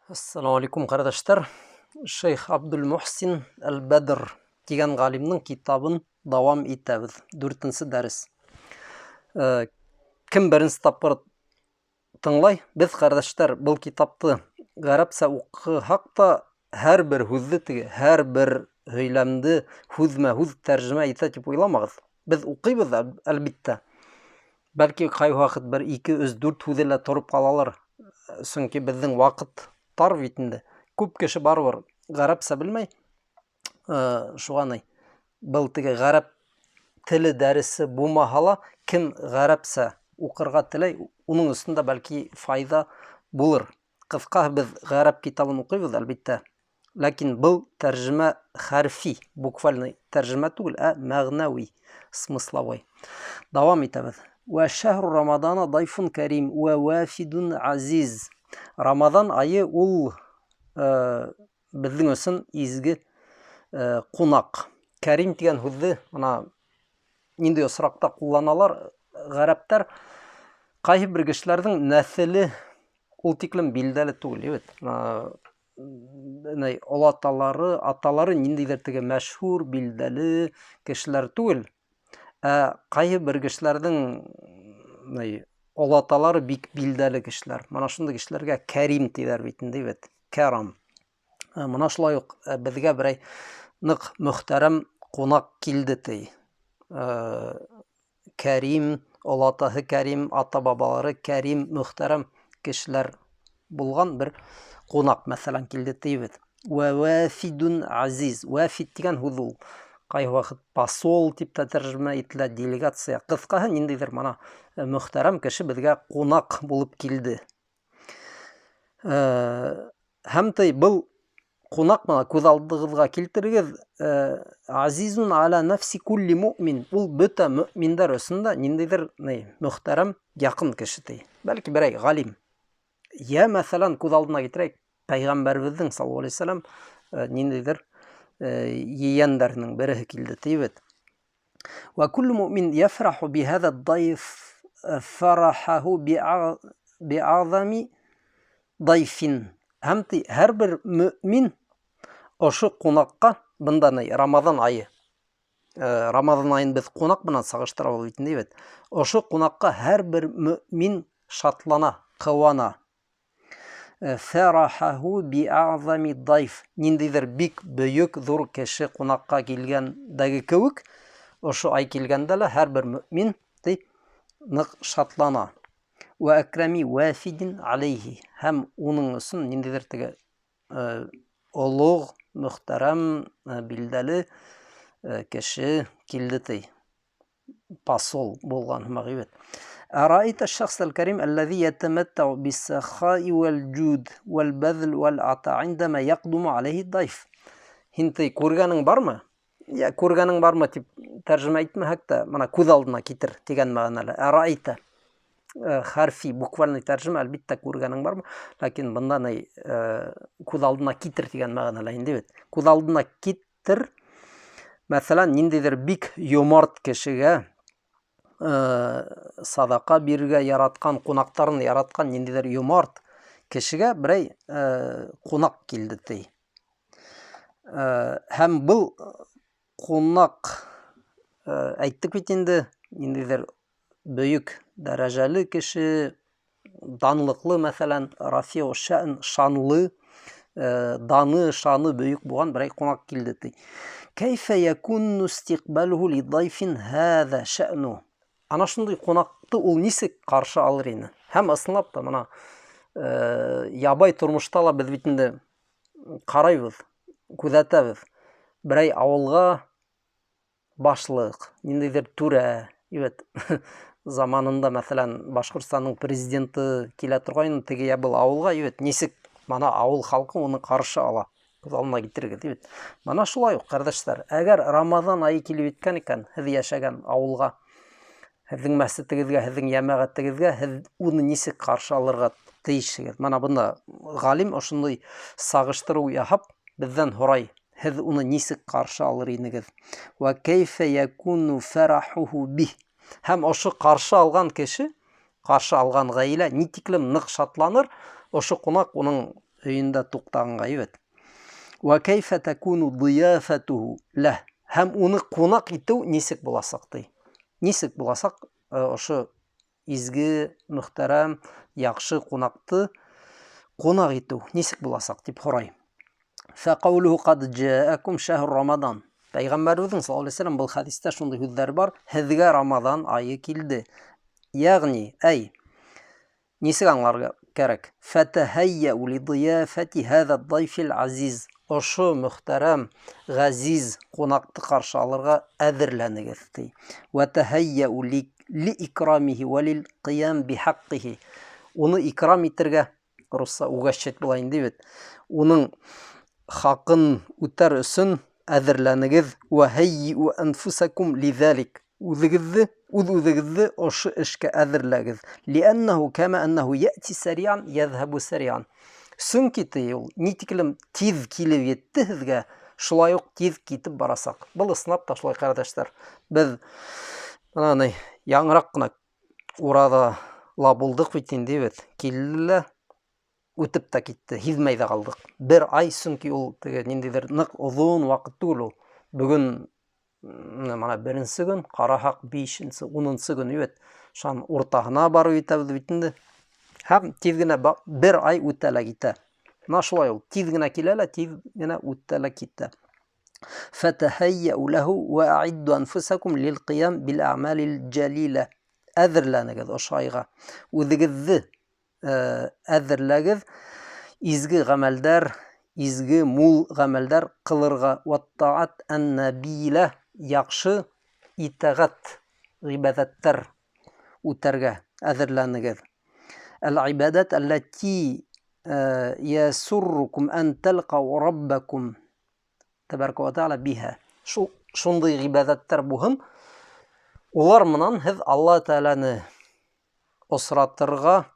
Ассаламу алейкум, ҡәрҙәштәр. Шейх Абдул-Мухсин Әл-Бәдр тигән ғалимдың китабын дауам итәбеҙ. Дүртенсе дәрес. Кем беренсе тапҡыр тыңлай, беҙ, ҡәрҙәштәр, был китапты ғәрәпсә уҡыһаҡ та, һәр бер һүҙҙе теге, һәр бер һөйләмде һүҙмә-һүҙ тәржемә итә тип уйламағыҙ. Беҙ уҡыйбыҙ, әлбиттә. Бәлки ҡай ваҡыт бер, ике, өс, дүрт һүҙе лә тороп ҡалалыр. Сөнки беҙҙең ваҡыт тар бит инде. Күп кеше барыбер ғәрәпсә белмәй. Шуға ни, был теге ғәрәп теле дәресе булмаһа ла, кем ғәрәпсә уҡырға теләй, уның өсөн дә бәлки файҙа булыр. Ҡыҫҡаһы, беҙ ғәрәп китабын уҡыйбыҙ, әлбиттә. Ләкин был тәржемә хәрфи, буквальный тәржемә түгел, ә мәғнәүи, смысловой. Дауам итәбеҙ. Вә шәһру Рамадана дайфун карим вә вафидун азиз. Рамаҙан айы ул беҙҙең өсөн изге ҡунаҡ. Кәрим тигән һүҙҙе бына ниндәй осраҡта ҡулланалар ғәрәптәр? Ҡайһы бер кешеләрҙең нәҫеле ул тиклем билдәле түгел, бит. Олаталары, аталары ниндәйҙер теге мәшһүр, билдәле кешеләр түгел. Ә ҡайһы бер кешеләрҙең олаталары бик билдәле кешеләр. Мына шундай кешеләргә кәрим тиҙәр бит инде, бит. Кәрам. Мына шулай уҡ беҙгә берәй ныҡ мөхтәрәм ҡунаҡ килде ти. Кәрим, олатаһы кәрим, ата-бабалары кәрим, мөхтәрәм кешеләр булған бер ҡунаҡ, мәҫәлән, килде тибеҙ. Вә вафидун азиз. Вафид тигән һүҙ ул ҡайһы ваҡыт посол тип тә тәржемә ителә, делегация. Ҡыҫҡаһы, ниндәйҙер мына мөхтәрәм кеше беҙгә ҡунаҡ булып килде. Һәм ти был ҡунаҡ мына күҙ алдығыҙға килтерегеҙ, азизун аля нафси кулли муъмин. Ул бөтә мөминдәр өсөн дә ниндәйҙер ни мөхтәрәм, яҡын кеше ти. Бәлки берәй ғалим. Йә, мәҫәлән, күҙ алдына килтерәйек, пәйғәмбәребеҙҙең саллаллаһу алейһи вәсәләм, ниндәйҙер ейәндәренең береһе килде ти бит. Вә куллу муъмин яфраху бихаза дайф фарахаху би'азами дайфин. Һәм ти һәр бер мөмин ошо ҡунаҡҡа, бында ни Рамаҙан айы. Рамаҙан айын беҙ ҡунаҡ менән сағыштырабыҙ бит инде бит. Ошо ҡунаҡҡа һәр бер мөмин шатлана, ҡыуана. Фарахаху би'азами дайф. Ниндәйҙер бик бөйөк, ҙур кеше ҡунаҡҡа килгәндәге кеүек, ошо ай килгәндә лә һәр бер мөмин ти ныҡ шатлана. Вә әкрами вафидин алейхи. Һәм уның өсөн ниндәйҙер теге олуғ, мөхтәрәм, билдәле кеше килде ти. Посол булған һымаҡ бит. Араита шахс аль-карим аллази ятаматтау бис-сахаи вал-джуд вал-базл вал-ата индама яқдуму алейхи дайф. Һин ти күргәнең бармы? Я күргәнең бармы тип тәржемә итмәһәк тә, мына күҙ алдына китер тигән мәғәнәлә. Араита хәрфи, буквальный тәржемә, әлбиттә күргәнең бармы, ләкин бында ни күҙ алдына китер тигән мәғәнәлә инде бит. Күҙ алдына китер, мәҫәлән, ниндәйҙер бик йомарт кешегә садаҡа бирергә яратҡан, ҡунаҡтарын яратҡан ниндәйҙер йомарт кешегә берәй ҡунаҡ килде ти. Һәм был ҡунаҡ, әйттек бит инде, ниндәйҙер бөйөк дәрәжәле кеше, данлыҡлы, мәҫәлән, рафиу шән, шанлы, даны, шаны бөйөк булған берәй ҡунаҡ килде ти. Кәйфә якунну истиҡбалуһу лидайфин һәҙә шәну. Ана шундай ҡунаҡты ул нисек ҡаршы алыр ине? Һәм ысынлап та мына ябай тормошта ла беҙ бит инде ҡарайбыҙ, күҙәтәбеҙ. Берәй ауылға башлыҡ, ниндәйҙер түрә, бит заманында, мәҫәлән, Башҡортостандың президенты килә торғайны, теге йә был ауылға, бит нисек мына ауыл халҡы уны ҡаршы ала. Күҙ алдына килтерегеҙ, бит. Мына шулай уҡ, ҡәрҙәштәр, әгәр Рамаҙан айы килеп еткән икән, һеҙ йәшәгән ауылға, һеҙҙең мәсетегеҙгә, һеҙҙең йәмәғәтегеҙгә, һеҙ уны нисек ҡаршы алырға тейешһегеҙ? Мына бында ғалим ошондай сағыштырыу яһап, беҙҙән һорай, һеҙ уны нисек ҡаршы алыр инегеҙ? Вә кәйфә якуну фарахуху бих. Һәм ошо ҡаршы алған кеше, ҡаршы алған ғаилә ни тиклем ныҡ шатланыр, ошо ҡунаҡ уның өйөндә туҡтағанға ебет. Вә кәйфә тәкуну дыяфәтүһү ләһ. Һәм уны ҡунаҡ итеү нисек буласаҡ ти. Нисек буласаҡ ошо изге, мөхтәрәм, яҡшы ҡунаҡты ҡунаҡ итеү нисек буласаҡ тип һорай. Фәҡәүлүһү ҡад джаакум шәһру Рамадан. Пәйғәмбәребеҙҙең саллаллаһу алейһи вәсәлләм был хәдистә шундай һүҙҙәр бар: һеҙгә Рамаҙан айы килде. Йәғни, әй, нисек аңларға кәрәк? Фәтәһәййәү лидыяфәти һәҙә дайфил азиз. Ошо мөхтәрәм, ғәзиз ҡунаҡты ҡаршы алырға әҙерләнегеҙ ти. Вәтәһәййәү ли икрамихи вә лил ҡиям бихаҡҡихи. Уны икрам итергә, русса угощать була инде бит. Уның хаҡын үтәр өсөн әҙерләнегеҙ. Вә һәййиү әнфусакум лиҙәлик. Үҙегеҙҙе, үҙ-үҙегеҙҙе ошо эшкә әҙерләгеҙ. Лиәннәһу кәмә әннәһу йәти сәриан йәҙһәбу сәриан. Сөнки ти ул ни тиклем тиҙ килеп етте һеҙгә, шулай уҡ тиҙ китеп барасаҡ. Был ысынлап та шулай, ҡәрҙәштәр. Беҙ бына ни яңыраҡ ҡына ураҙа ла булдыҡ бит инде бит. Килде лә үтеп тә китте, һиҙмәй ҙә ҡалдыҡ. Бер ай, сөнки ул теге ниндәйҙер ныҡ оҙон ваҡыт түгел ул. Бөгөн мына беренсе көн, ҡараһаҡ бишенсе, унынсы көн бит. Шан уртаһына барып етәбеҙ бит инде. Һәм тиҙ генә бер ай үтә лә китә. Мына шулай ул, тиҙ генә килә лә, тиҙ генә үтә лә китә. Фәтәһәййәү ләһү вә аидду анфусакум лил ҡиям бил әғмәлил джәлилә. Әҙерләнегеҙ ошо айға. Үҙегеҙҙе әҙерләгеҙ изге ғәмәлдәр, изге мул ғәмәлдәр ҡылырға. Ваттаат ән-нәбилә, яҡшы итәғәт, ғибәҙәттәр үтәргә әҙерләнегеҙ. Әл-ғибәдәт әлләти ясуррукум ән тәлҡау раббакум тәбәрәкә вә тәғәлә биһә. Шундай ғибәҙәттәр булһын, улар менән һеҙ Алла Тәғәләне осратырға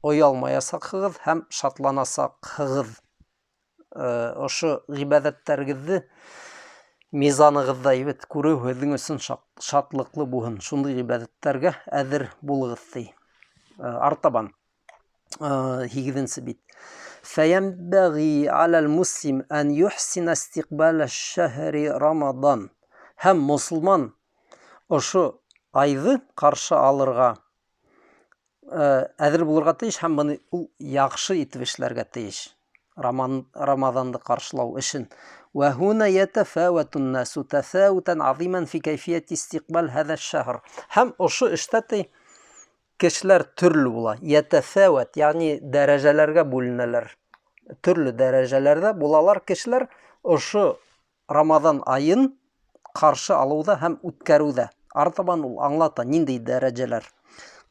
оялмаясаҡһығыҙ һәм шатланасаҡһығыҙ. Ошо ғибәҙәттәрегеҙҙе мизанығыҙҙа ебет күреү һеҙҙең өсөн шатлыҡлы булһын. Шундай ғибәҙәттәргә әҙер булығыҙ ти. Артабан һигеҙенсе бит. Фәйәнбәғи аләл муслим ән юхсина истиҡбәлә шәһри Рамадан. Һәм мосолман ошо айҙы ҡаршы алырға әҙер булырға тейеш һәм быны ул яҡшы итеп эшләргә тейеш. Рамаҙанды ҡаршылау эшен. Вә һуна йәтәфәүәтун насу тәфәүтән азиман фи кәйфиәти истиҡбал һәҙә шәһр. Һәм ошо эштә ти кешеләр төрлө була. Йәтәфәүәт, ягъни дәрәжәләргә бүленәләр. Төрлө дәрәжәләрҙә булалар кешеләр ошо Рамаҙан айын ҡаршы алыуҙа һәм үткәреүҙә. Артабан ул аңлата ниндәй дәрәжәләр.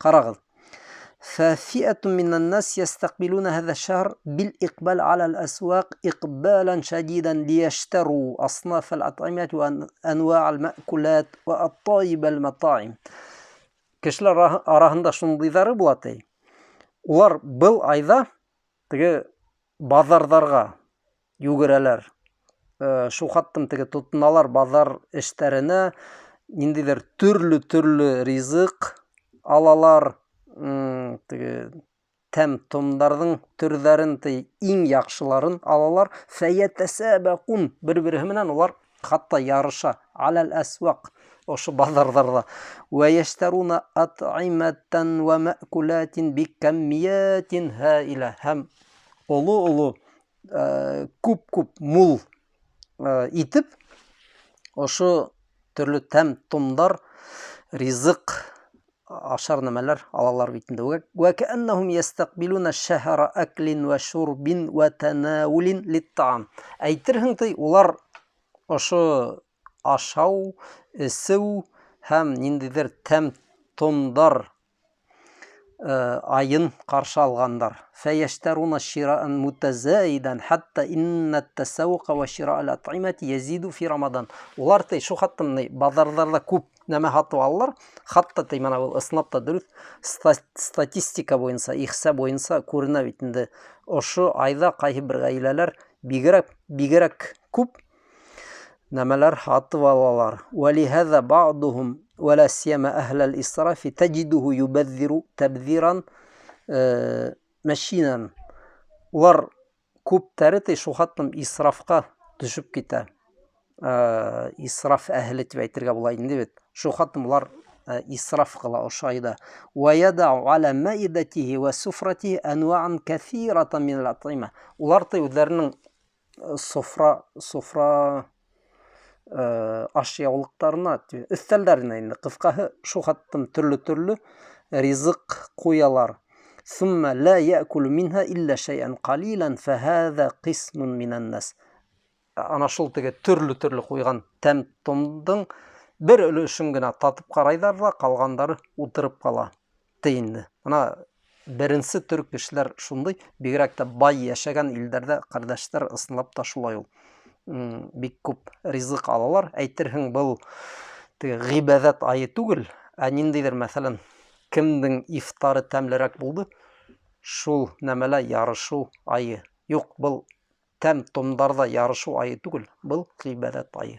Ҡарағыҙ. ففئة من الناس يستقبلون هذا الشهر بالإقبال على الأسواق إقبالا شديدا ليشتروا أصناف الأطعمة وأنواع المأكولات وأطايب المطاعم. Кешеләр араһында шундыйҙары була ти. Улар был айҙа теге баҙарҙарға йүгерәләр. Шул хаттым теге тотоналар баҙар эштәренә, ниндәйҙер төрлө-төрлө ризыҡ алалар. Теге тәм-томдарҙың төрҙәрен ти иң яҡшыларын алалар. Фәйәтәсәбәҡун, бер-береһе менән улар хатта ярыша. Аләл әсваҡ, ошо баҙарҙарҙа. Вә йәштәруна атъимәтән вә мәкүләтин бикәммиәтин һаилә. Һәм оло-оло, күп-күп мул итеп ошо төрлө тәм-томдар, ризыҡ, ашар нәмәләр алалар бит инде. Вә кәәннәһум йәстәҡбилүнә шәһрә әклин вә шурбин вә тәнәүлин литтаам. Әйтерһең ти, улар ошо ашау, эсеү һәм ниндәйҙер тәм-томдар айын ҡаршы алғандар. Фәйәштәруна шираан мутазаидан хатта иннат тасаввука ва шираал атъимати язиду фи Рамадан. Улар ти шул хатта мындай баҙарҙарҙа күп нәмә һатып алалар. Хатта ти мына был ысынлап та дөрөҫ статистика буйынса, ихса буйынса күренә бит инде. Ошо айҙа ҡайһы бер ғаиләләр бигерәк күп нәмәләр һатып алалар. Вәлиһәҙә баъдуһум ولا سيما أهل الإسراف تجده يبذر تبذيرا مشينا. Улар күптәре ти шул хәтлем исрафҡа төшөп китә. Исраф әһеле тип әйтергә була инде бит. Шул хәтлем улар исраф ҡыла ошо айҙа. وَيَدَعُ عَلَى مَائِدَتِهِ وَسُفْرَتِهِ أَنْوَاعًا كَثِيرَةً مِنَ الْأَطْعِمَةِ. Улар ти үҙҙәренең софра аш яулыҡтарына, өҫтәлдәренә инде, ҡыҫҡаһы, шул хәтлем төрлө-төрлө ризыҡ ҡуялар. ثم لا يأكل منها إلا شيئا قليلا فهذا قسم من الناس. Ана шул теге төрлө-төрлө ҡуйған тәм-томдоң бер өлөшөн генә татып ҡарайҙар ҙа, ҡалғандары ултырып ҡала ти инде. Бына беренсе төр кешеләр шундай, бигерәк тә бай йәшәгән илдәрҙә, ҡәрҙәштәр, ысынлап та шулай ул. Бик күп ризыҡ алалар. Әйтерһең, был теге ғибәҙәт айы түгел, ә ниндәйҙер, мәҫәлән, кемдең ифтары тәмлерәк булды, шул нәмәлә ярышыу айы. Юҡ, был тәм-томдарҙа ярышыу айы түгел, был ғибәҙәт айы.